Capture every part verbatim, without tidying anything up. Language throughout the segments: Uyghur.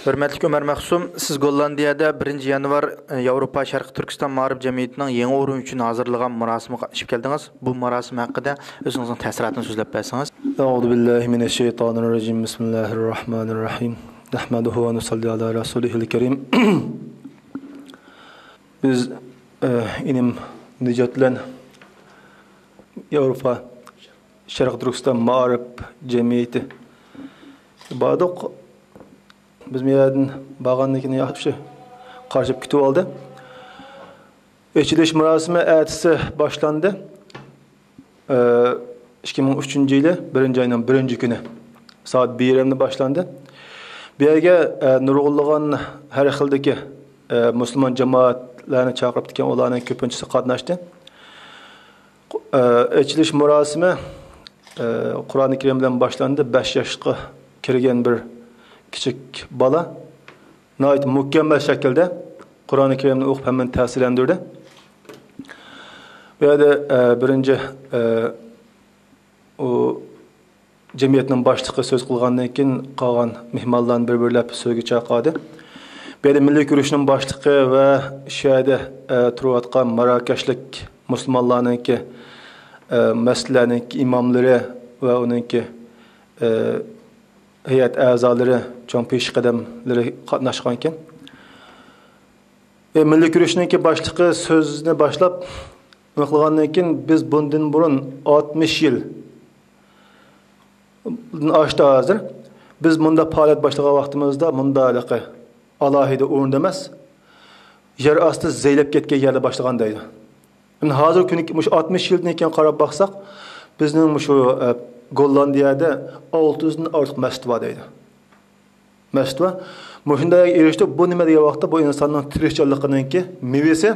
ھۆرمەتلىك ئۆمەر مەخسۇم، سىز گوللاندىيەدە بىرىنچى يانۋار، ئە، ياۋروپا شەرقىي تۈركىستان مائارىپ جەمئىيىتىنىڭ يېڭى ئورۇن ئۈچۈن ھازىرلىغان مۇراسىمىغا قاتنىشىپ كەلدىڭىز. بۇ مۇراسىم ھەققىدە ئۆزىڭىزنىڭ تەسىراتىنى سۆزلەپ بەرسىڭىز. أعوذ بالله من الشيطان الرجيم. بسم الله الرحمن الرحيم. نحمده ونصلي على رسوله الكريم. بىز، ئە، ئىنىم نىجات بىلەن ياۋروپا شەرقىي تۈركىستان مائارىپ جەمئىيىتى باردۇق. بىز بۇ يەردىن بارغاندىن كېيىن ياخشى قارشى كۈتۈۋالدى. ئېچىلىش مۇراسىمى ئەتىسى باشلاندى. ئىككى مىڭ ئۈچىنچى يىلى بىرىنچى ئاينىڭ بىرىنچى كۈنى سائەت بىر يېرىمدە باشلاندى. بۇ يەرگە، ئە، نۇرغۇنلىغان ھەر خىلدىكى، ئە، مۇسۇلمان جامائەتلەرنى چاقىرىپتىكەن، ئۇلارنىڭ كۆپىنچىسى قاتناشتى. ئە، ئېچىلىش مۇراسىمى، ئە، قۇرئانى كەرىم بىلەن باشلاندى. بەش ياشقا كىرگەن بىر كىچىك بالا ناھايىتى مۇكەممەل شەكىلدە قۇرئانى كەرىمنى ئوقۇپ، ھەممىنى تەسىرلەندۈردى. بۇ يەردە، ئە، بىرىنچى، ئە، ئۇ جەمئىيەتنىڭ باشلىقى سۆز قىلغاندىن كېيىن، قالغان مېھمانلارنى بىر-بىرلەپ سۆزگە چاقىردى. بۇ يەردە مىللىي كۈرەشنىڭ باشلىقى ۋە شۇ يەردە، ئە، تۇرۇۋاتقان ماراكەشلىك مۇسۇلمانلارنىڭكى، ئە، مەسچىتلەرنىڭكى ئىماملىرى ۋە ئۇنىڭكى، ئە، ھەيئەت ئەزالىرى، چوڭ پېشقەدەملىرى قاتناشقانىكەن. ئە، مىللىي كۈرەشنىڭكى باشلىقى سۆزنى باشلاپ، نېمە قىلغاندىن كېيىن، بىز بۇندىن بۇرۇن ئاتمىش يىل ئاشتى ھازىر. بىز مۇندا پائالىيەت باشلىغان ۋاقتىمىزدا مۇندا ھېلىقى ئالاھىدە ئورۇندا ئەمەس، يەر ئاستى زەيلەپ كەتكەن يەردە باشلىغان دەيدۇ. مانا ھازىرقى كۈنى مۇشۇ ئاتمىش يىلدىن كېيىن قاراپ باقساق، بىزنىڭ مۇشۇ، ئە، گوللاندىيەدە ئالتە يۈزدىن ئارتۇق مەسچىت بار دەيدۇ. مەسچىت بار. مۇشۇنداق ئېرىشتۇق. بۇ نېمە دېگەن ۋاقىتتا، بۇ ئىنساننىڭ تىرىشچانلىقىنىڭكى مېۋىسى.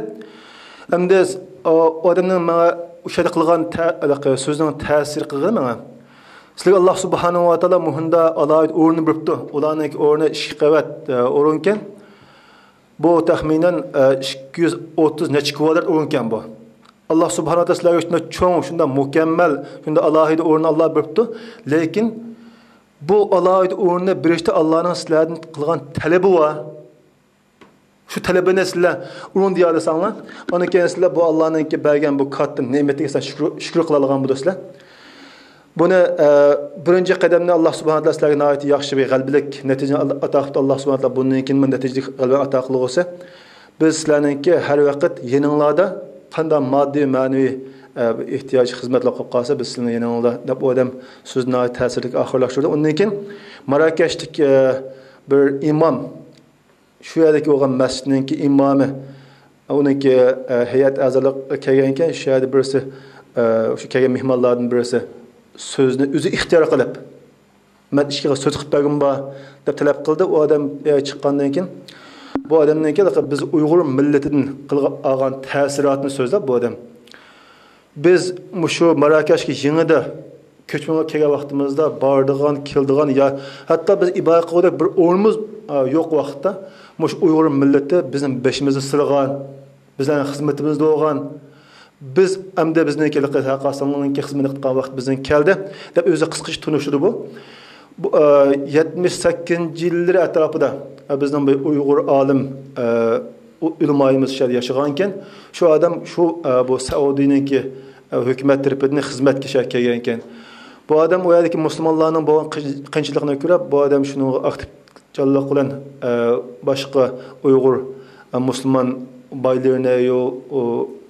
ئەمدى، ئۇ ئادەمنىڭ ماڭا ئۇ يەردە قىلغان تە-، ھېلىقى سۆزنىڭ تەسىرى قىلغىنى ماڭا. سىلەرگە ئاللا سۇبھانەھۇ ۋە تائالا مۇشۇنداق ئالاھىدە ئورۇن بېرىپتۇ. ئۇلارنىڭكى ئورنى ئىككى قەۋەت، ئە، ئورۇنكەن. بۇ تەخمىنەن، ئە، ئىككى يۈز ئوتتۇز نەچچە كۋادرات ئورۇنكەن بۇ. ئاللا سۇبھانەھۇ ۋە تائالا سىلەرگە شۇنداق چوڭ، شۇنداق مۇكەممەل، شۇنداق ئالاھىدە ئورۇن ئاللا بېرىپتۇ. لېكىن بۇ ئالاھىدە ئورۇننى بېرىشتە ئاللانىڭ سىلەردىن قىلغان تەلىپى بار. شۇ تەلىپىنى سىلەر ئورۇندىيالىساڭلار، ئاندىن كېيىن سىلەر بۇ ئاللانىڭكى بەرگەن بۇ كاتتا نېمىتىگە سىلەر شۈكۈر، شۈكۈر قىلالىغان بولىسىلەر. بۇنى، ئە، بىرىنچى قەدەمنى ئاللا سۇبھانەھۇ ۋە تائالا سىلەرگە ناھايىتى ياخشى بىر غەلىبىلىك نەتىجىنى ئاتا قىلىپتۇ. ئاللا سۇبھانەھۇ ۋە تائالا بۇندىن كېيىنمۇ نەتىجىلىك غەلىبە ئاتا قىلغۇسى. بىز سىلەرنىڭكى ھەر ۋاقىت يېنىڭلاردا، قانداق ماددىي، مەنىۋى، ئە، ئېھتىياج، خىزمەتلەر قىلىپ قالسا، بىز سىلەرنىڭ يېنىڭلاردا، دەپ ئۇ ئادەم سۆزىنى ناھايىتى تەسىرلىك ئاخىرلاشتۇردى. ئۇندىن كېيىن ماراكەشلىك، ئە، بىر ئىمام، شۇ يەردىكى بولغان مەسچىتنىڭكى ئىمامى، ئۇنىڭكى، ئە، ھەيئەت ئەزالىرى كەلگەنكەن، شۇ يەردە بىرسى، ئە، شۇ كەلگەن مېھمانلاردىن بىرسى سۆزنى ئۆزى ئىختىيار قىلىپ، مەن ئىككىغا سۆز قىلىپ بەرگۈم بار، دەپ تەلەپ قىلدى. ئۇ ئادەم، ئە، چىققاندىن كېيىن، بۇ ئادەمنىڭكى بىز ئۇيغۇر مىللىتىدىن قىلغا-، ئالغان تەسىراتىنى سۆزلەپ، بۇ ئادەم، بىز مۇشۇ ماراكەشكە يېڭىدا كۆچمەنگە كەلگەن ۋاقتىمىزدا بارىدىغان، كېلىدىغان يا ھەتتا بىز ئىبادەت قىلغۇدەك بىر ئورنىمىز، ئە، يوق ۋاقىتتا، مۇشۇ ئۇيغۇر مىللىتى بىزنىڭ بېشىمىزنى سىلىغان، بىزلەرنىڭ خىزمىتىمىزدە بولغان، بىز ئەمدى بىزنىڭكى ھەرقايسىڭلارنىڭكى خىزمىتىنى قىلىدىغان ۋاقىت بىزنىڭ كەلدى، دەپ ئۆزى قىسقىچە تونۇشتۇردى بۇ. بۇ، ئە، يەتمىش سەككىزىنچى يىللىرى ئەتراپىدا، ئە، بىزنىڭ بىر ئۇيغۇر ئالىم، ئە، ئۇ-، ئۆلىمايىمىز شۇ يەردە ياشىغانىكەن. شۇ ئادەم شۇ، ئە، بۇ سەئۇدىنىڭكى، ئە، ھۆكۈمەت تەرىپىدىن خىزمەتكە شۇ يەرگە كەلگەنىكەن. بۇ ئادەم ئۇ يەردىكى مۇسۇلمانلارنىڭ بولغان قىي-، قىيىنچىلىقىنى كۆرۈپ، بۇ ئادەم شۇنىڭغا ئاكتىپ جانلىق بىلەن، ئە، باشقا ئۇيغۇر، ئە، مۇسۇلمان بايلىرىنى يو-، ئۇ،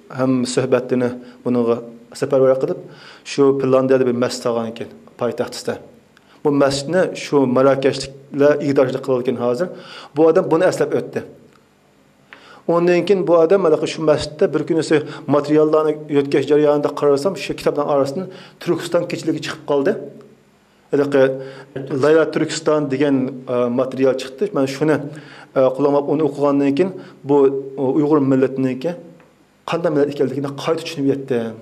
ھەم سۆھبەتلىرىنى بۇنىڭغا سەپەرۋەر قىلىپ، شۇ فىنلاندىيەدە بىر مەسچىت سالغان ئىكەن، پايتەختىدە. بۇ مەسچىتنى شۇ ماراكەشلىكلەر ئىگىدارچىلىق قىلىدىكەن ھازىر. بۇ ئادەم بۇنى ئەسلەپ ئۆتتى. ئۇندىن كېيىن بۇ ئادەم ھېلىقى شۇ مەسچىتتە بىر كۈنىسى ماتېرىياللارنى يۆتكەش جەريانىدا قارىسام، شۇ كىتابنىڭ ئارىسىدىن تۈركىستان كېچىلىكى چىقىپ قالدى. ھېلىقى لايلا تۈركىستان دېگەن، ئە، ماتېرىيال چىقتى. مەن شۇنى، ئە، قولۇمغا ئاپ، ئۇنى ئوقۇغاندىن كېيىن بۇ، ئۇ، ئۇيغۇر مىللىتىنىڭكى قانداق مىللەت ئىكەنلىكىنى قايتا چۈشىنىپ يەتتىم.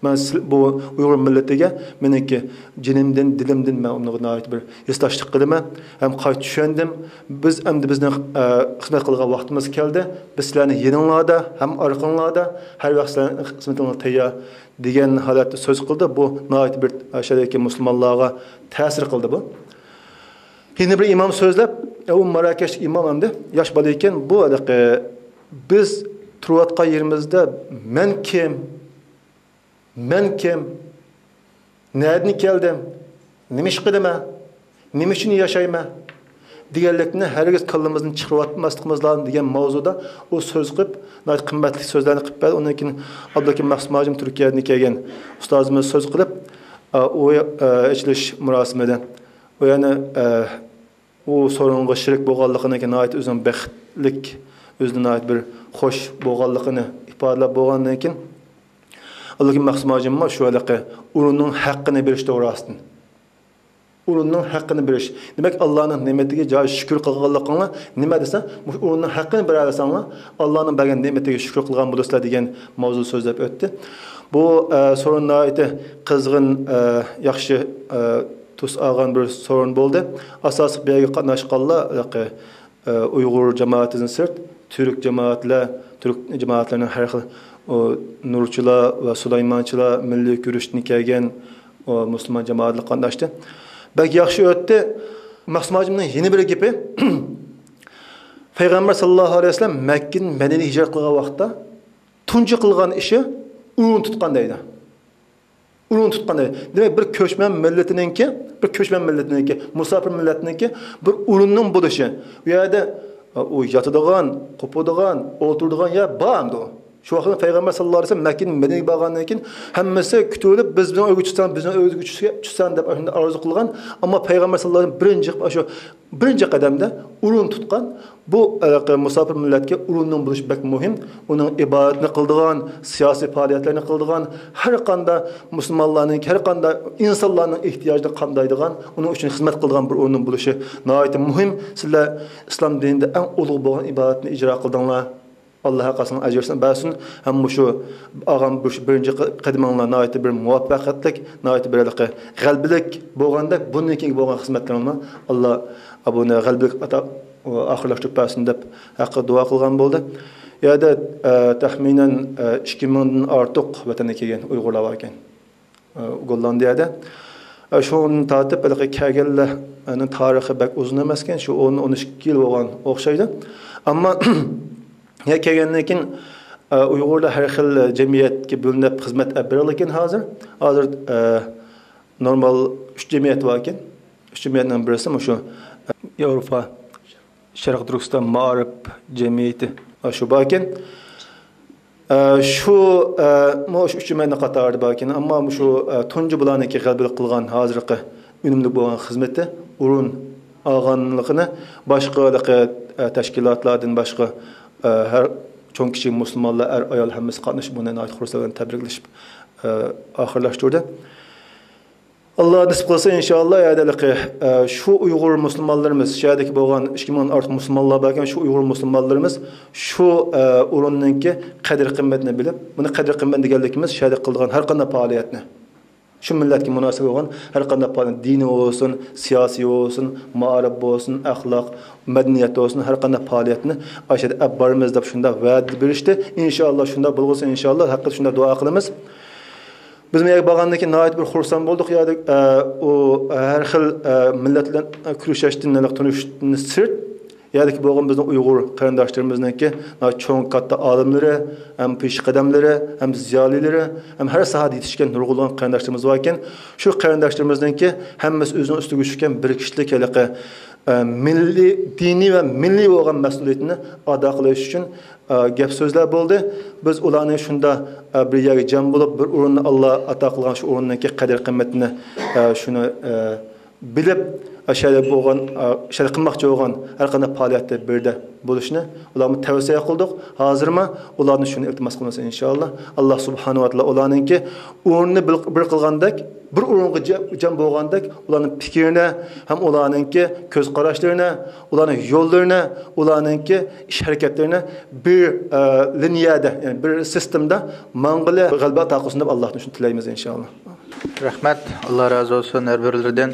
مەن سىل-، بۇ ئۇيغۇر مىللىتىگە مېنىڭكى جېنىمدىن، دىلىمدىن مەن ئۇنىڭغا ناھايىتى بىر ھېسداشلىق قىلىمەن ھەم قايتا چۈشەندىم. بىز ئەمدى بىزنىڭ، ئە، خىزمەت قىلىدىغان ۋاقتىمىز كەلدى. بىز سىلەرنىڭ يېنىڭلاردا ھەم ئارقىڭلاردا، ھەر ۋاقىت سىلەرنىڭ خىزمىتىڭلار تەييار، دېگەن ھالەتتە سۆز قىلدى. بۇ ناھايىتى بىر، ئە، شەرقىي مۇسۇلمانلارغا تەسىر قىلدى بۇ. يەنە بىر ئىمام سۆزلەپ، ئۇ ماراكەشلىك ئىمام ئەمدى ياش بالا ئىكەن، بۇ ھېلىقى بىز تۇرۇۋاتقان يېرىمىزدە مەن كىم، مەن كىم، نەدىن كەلدىم، نېمە ئىش قىلىمەن، نېمە ئۈچۈن ياشايمەن دېگەنلىكنى ھەرگىز كاللىمىزدىن چىقىرىۋاتماسلىقىمىز لازىم دېگەن ماۋزۇدا ئۇ سۆز قىلىپ، ناھايىتى قىممەتلىك سۆزلەرنى قىلىپ بەردى. ئۇنىڭدىن كېيىن ئابدۇكېرىم مەخسۇت مۇھاجىم تۈركىيەدىن كەلگەن ئۇستازىمىز سۆز قىلىپ، ئۇ ئېچىلىش مۇراسىمىدا ئۇ يەنە ئۇ سورۇنغا شېرىك بولغانلىقىنى، ناھايىتى ئۆزىنىڭ بەختلىك، ئۆزىنىڭ ناھايىتى بىر خوش بولغانلىقىنى ئىپادىلەپ بولغاندىن كېيىن، ئابدۇكېرىم مەخسۇت مۇھاجىممۇ شۇ ھېلىقى ئورۇننىڭ ھەققىنى بېرىش توغراسىدىن. ئورۇننىڭ ھەققىنى بېرىش. دېمەك، ئاللانىڭ نېمىتىگە جايى شۈكۈر قىلغانلىقىڭلار نېمە دېسە، مۇشۇ ئورۇننىڭ ھەققىنى بېرەلىسەڭلار، ئاللانىڭ بەرگەن نېمىتىگە شۈكۈر قىلغان بولىسىلەر دېگەن ماۋزۇدا سۆزلەپ ئۆتتى. بۇ، ئە، سورۇن ناھايىتى قىزغىن، ئە، ياخشى، ئە، تۈس ئالغان بىر سورۇن بولدى. ئاساسلىق بۇ يەرگە قاتناشقانلار، ھېلىقى ئۇيغۇر جامائىتىدىن سىرت، تۈرك جامائەتلەر، تۈرك جامائەتلىرىنىڭ ھەر خىل، ئۇ، نۇرچىلار ۋە سۇلايمانچىلار، مىللىي كۈرەشتىن كەلگەن، ئۇ، مۇسۇلمان جامائەتلەر قاتناشتى. بەك ياخشى ئۆتتى. مەخسۇت ھاجىمنىڭ يەنە بىر گېپى، پەيغەمبەر ساللاللاھۇ ئەلەيھى ۋەسەللەم مەككىدىن مەدىنىگە ھىجرەت قىلغان ۋاقىتتا تۇنجى قىلغان ئىشى ئورۇن تۇتقان دەيدۇ. ئورۇن تۇتقان. دېمەك، بىر كۆچمەن مىللىتىنىڭكى، بىر كۆچمەن مىللىتىنىڭكى، مۇساپىر مىللەتنىڭكى بىر ئورۇننىڭ بولۇشى. ئۇ يەردە، ئۇ ياتىدىغان، قوپىدىغان، ئولتۇرىدىغان يەر بار ئەمدى ئۇ. شۇ ۋاقىتتا پەيغەمبەر ساللاللاھۇ ئەلەيھى ۋەسەللەم مەككىدىن مەدىنىگە بارغاندىن كېيىن، ھەممىسى كۈتۈۋېلىپ، «بىز بىزنىڭ ئۆيگە چۈشسەڭ، بىزنىڭ ئۆيگە چۈشسە-، چۈشسەڭ» دەپ ئاشۇنداق ئارزۇ قىلغان. ئەمما پەيغەمبەر ساللاللاھۇ ئەلەيھى ۋەسەللەم بىرىنچى، شۇ بىرىنچى قەدەمدە ئورۇن تۇتقان. بۇ، ھېلىقى مۇساپىر مىللەتكە ئورۇننىڭ بولۇشى بەك مۇھىم. ئۇنىڭ ئىبادەتنى قىلىدىغان، سىياسىي پائالىيەتلەرنى قىلىدىغان، ھەر قانداق مۇسۇلمانلارنىڭ، ھەر قانداق ئىنسانلارنىڭ ئېھتىياجىنى قامدايدىغان، ئۇنىڭ ئۈچۈن خىزمەت قىلىدىغان بىر ئورۇننىڭ بولۇشى ناھايىتى مۇھىم. سىلەر ئىسلام دىنىدا ئەڭ ئۇلۇغ بولغان ئىبادەتنى ئىجرا قىلدىڭلار. ئاللا ھەر قايسىڭلارغا ئەجىرسىنى بەرسۇن. ھەم مۇشۇ ئالغان بىر، بىرىنچى قەدىمىڭلار ناھايىتى بىر مۇۋەپپەقىيەتلىك، ناھايىتى بىر ھېلىقى غەلىبىلىك بولغاندەك، بۇندىن كېيىنكى بولغان خىزمەتلىرىڭلار ئاللا بۇنى غەلىبىلىك ئاتا-، ئاخىرلاشتۇرۇپ بەرسۇن دەپ ھەققىدە دۇئا قىلغان بولدى. يەردە، ئە، تەخمىنەن، ئە، ئىككى مىڭدىن ئارتۇق ۋەتەندىن كەلگەن ئۇيغۇرلار بار ئىكەن. ئە، گوللاندىيەدە. ئە، شۇندىن تارتىپ ھېلىقى كەلگەنلەرنىڭ تارىخى بەك ئۇزۇن ئەمەسكەن، شۇ ئون، ئون ئىككى يىل بولغان ئوخشايدۇ. ئەمما يەنە كەلگەندىن كېيىن، ئە، ئۇيغۇرلار ھەر خىل جەمئىيەتكە بۆلۈنۈپ خىزمەت ئەپ بېرىدىكەن ھازىر. ھازىر، ئە، نورمال ئۈچ جەمئىيەت بار ئىكەن. ئۈچ جەمئىيەتنىڭ بىرسى مۇشۇ، ئە، ياۋروپا شەرقىي تۈركىستان مائارىپ جەمئىيىتى، ئە، شۇ بار ئىكەن. ئە، شۇ، ئە، مۇشۇ ئۈچ جەمئىيەتنىڭ قاتارىدا بار ئىكەن. ئەمما مۇشۇ، ئە، تۇنجى بۇلارنىڭكى غەلىبىلىك قىلغان ھازىرقى ئۈنۈملۈك بولغان خىزمىتى، ئورۇن ئالغانلىقىنى باشقا ھېلىقى، ئە، تەشكىلاتلاردىن باشقا، ئە، ھەر چوڭ كىچىك مۇسۇلمانلار، ئەر، ئايال ھەممىسى قاتنىشىپ، بۇنى ناھايىتى خۇرسەن بىلەن تەبرىكلىشىپ، ئە، ئاخىرلاشتۇردى. ئاللا نېسىپ قىلسا، ئىنشائاللا، يەردىكى، ئە، شۇ ئۇيغۇر مۇسۇلمانلىرىمىز، شۇ يەردىكى بولغان ئىككى مىڭدىن ئارتۇق مۇسۇلمانلار باركەن، شۇ ئۇيغۇر مۇسۇلمانلىرىمىز شۇ، ئە، ئورۇننىڭكى قەدىر-قىممىتىنى بىلىپ، بۇنى قەدىر-قىممەت دېگەنلىكىمىز شۇ يەردە قىلىدىغان ھەر قانداق پائالىيەتنى، شۇ مىللەتكە مۇناسىۋەت بولغان ھەر قانداق پائالىيەت، دىنىي بولسۇن، سىياسىي بولسۇن، مائارىپ بولسۇن، ئەخلاق، مەدەنىيەت بولسۇن، ھەر قانداق پائالىيەتنى ئاشۇ يەردە ئېلىپ بارىمىز دەپ شۇنداق ۋەدە بېرىشتى. ئىنشائاللا، شۇنداق بولغۇسى، ئىنشائاللا، ھەقىقەتەن شۇنداق دۇئا قىلىمىز. بىز بۇ يەرگە بارغاندىن كېيىن ناھايىتى بىر خۇرسەن بولدۇق. يەردە، ئە، ئۇ ھەر خىل، ئە، مىللەت بىلەن، ئە، كۆرۈشۈشتىن، تونۇشۇشتىن سىرت، يەردىكى بولغان بىزنىڭ ئۇيغۇر قېرىنداشلىرىمىزنىڭكى ناھايىتى چوڭ، كاتتا ئالىملىرى، ھەم پېشقەدەملىرى، ھەم زىيالىيلىرى، ھەم ھەر ساھەدە يېتىشكەن نۇرغۇنلىغان قېرىنداشلىرىمىز بار ئىكەن. شۇ قېرىنداشلىرىمىزنىڭكى ھەممىسى ئۆزىنىڭ ئۈستىگە چۈشكەن بىر كىشىلىك ھېلىقى، ئە، مىللىي، دىنىي ۋە مىللىي بولغان مەسئۇلىيىتىنى ئادا قىلىش ئۈچۈن ئە، گەپ سۆزلەر بولدى. بىز ئۇلارنى شۇندا، ئە، بىر يەرگە جەم بولۇپ، بىر ئورۇننى ئاللا ئاتا قىلغان شۇ ئورۇننىڭكى قەدىر قىممىتىنى، ئە، شۇنى، ئە، بىلىپ، ئە، شەيلە بولغان، ئە، شەيلە قىلماقچى بولغان ھەر قانداق پائالىيەتتە بىردە بولۇشنى ئۇلارغا تەۋسىيە قىلدۇق. ھازىرمۇ ئۇلاردىن شۇنى ئىلتىماس قىلمىسا، ئىنشائاللا، ئاللا سۇبھانەھۇ ۋە تائالا ئۇلارنىڭكى ئورنىنى بىر، بىر قىلغاندەك، بىر ئورۇنغا جە-، جەم بولغاندەك، ئۇلارنىڭ پىكرىنى ھەم ئۇلارنىڭكى كۆز قاراشلىرىنى، ئۇلارنىڭ يوللىرىنى، ئۇلارنىڭكى ئىش ھەرىكەتلىرىنى بىر، ئە، لىنىيەدە، يەنى بىر سىستېمىدا ماڭغىلى غەلىبە ئاتا قىلسۇن دەپ ئاللاھتىن شۇنى تىلەيمىز، ئىنشائاللا. رەھمەت، ئاللا رازى بولسۇن ھەر بىرلىرىدىن.